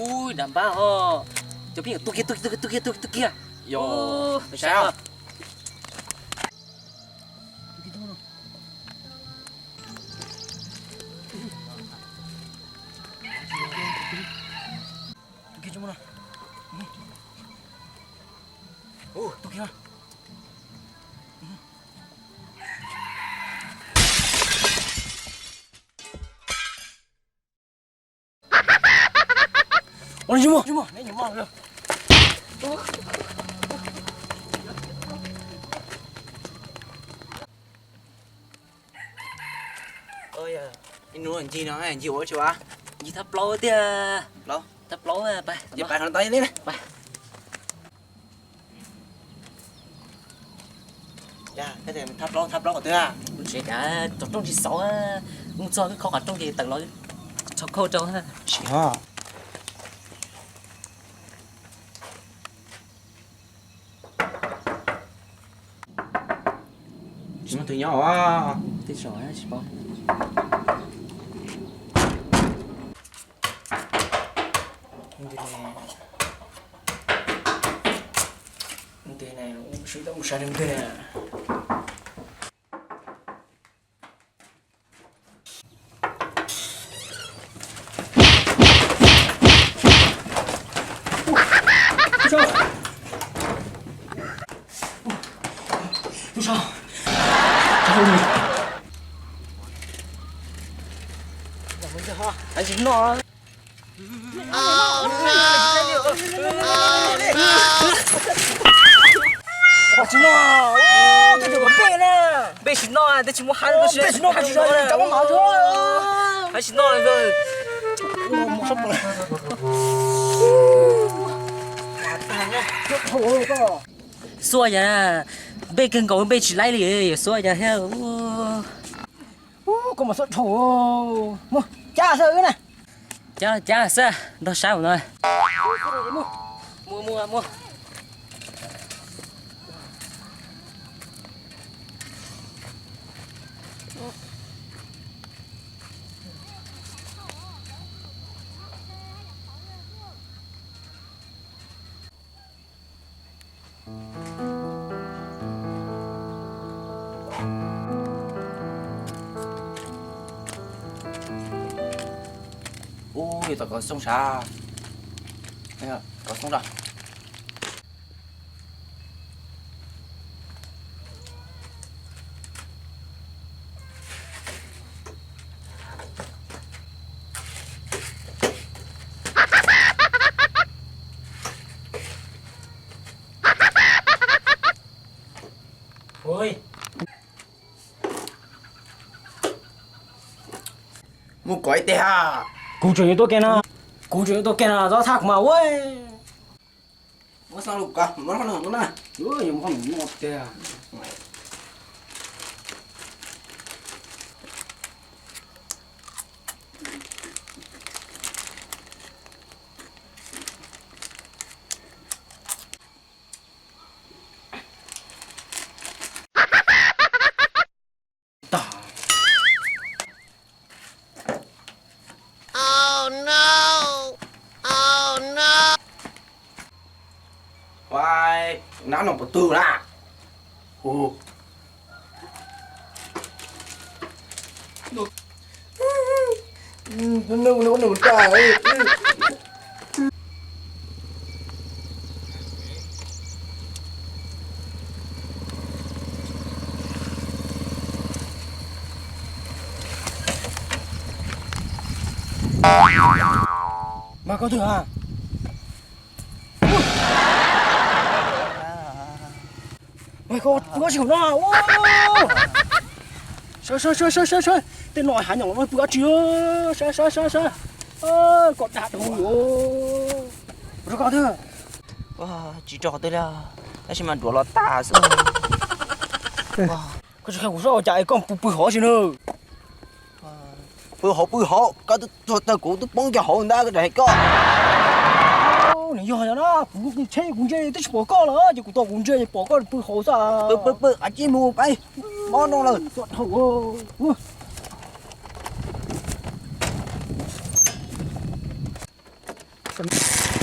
Ub, dab npab ho. Cov phooj ywg, tuaj kiag, tuaj kiag, tuaj kiag, tuaj kiag, tuaj kiag. Yog, saib os. Tuaj kiag tso mus no. Ub, tuaj kiag. Ua li tsis muaj, tsis muaj, neb nyiam maj lawm. Ib hnub ncig no ncig ua tsi as? Ncig thab plaub tiag. Plaub? Thab plaub, pais. Ces pais qhov no tod li. Pais. Thab plaub, thab plaub qhov twg a? Tsev kav cov rooj tsis xauv, mus txog wb khob qhov rooj ces tawm los tso khau rau. Tsis ho. Tsis muaj tus nyob os. Tej zaum tsis paub. Nws, nws, sawv daws mus saib nws nws. Tub Sau. Tub Sau. Tsis noj. Tsis noj, npej na. Npej tsis noj, twb tsis muaj hab, npej tsis noj, tsis noj, tsis noj. Hab tsis noj. Xuaj yog npej kawg nkaus, npej tsis laib li, xuaj yog thiab. Koj mas xuaj dhau. Mus cab xwb na. Cab, cab xwb, nrog saib mus no. Mus, mus, mus. Ub, yog tom kaum xyoo sav, kaum xyoo rau. Mus kov ib teg ha. Kuv tseem yuav tuaj kiag no. Kuv tseem yuav tuaj kiag no, txhob thab kuv mas ua. Muab xauj lus kov, muab lub num no na. Yuav muab lub num no tiag. Nab no puas tug na? Mas koj twg a? Mas koj pw dab tsi no? Saib saib saib saib saib, tej no hav nyom no pw dab tsi? Saib saib saib saib, koj dag dhau li. Rau koj twg? Tsis rau qhov twg li, tab sis mas duav los tas xwb. Koj tsis qhia kuv saib ua cas es koj pw pw hauv si na. Pw hauv pw hauv, koj twb tuag tag kuv twb poob nkaus hauv ntag, koj rov hais koj. Nws yog yog na, kuv tsheb kuv ntsia twb tsis pom koj lawm, ces kuv tos kuv ntsia ces pom koj pw hauv xwb. Pw pw pw, qab tsib mus peb, mob noj lawm. Tus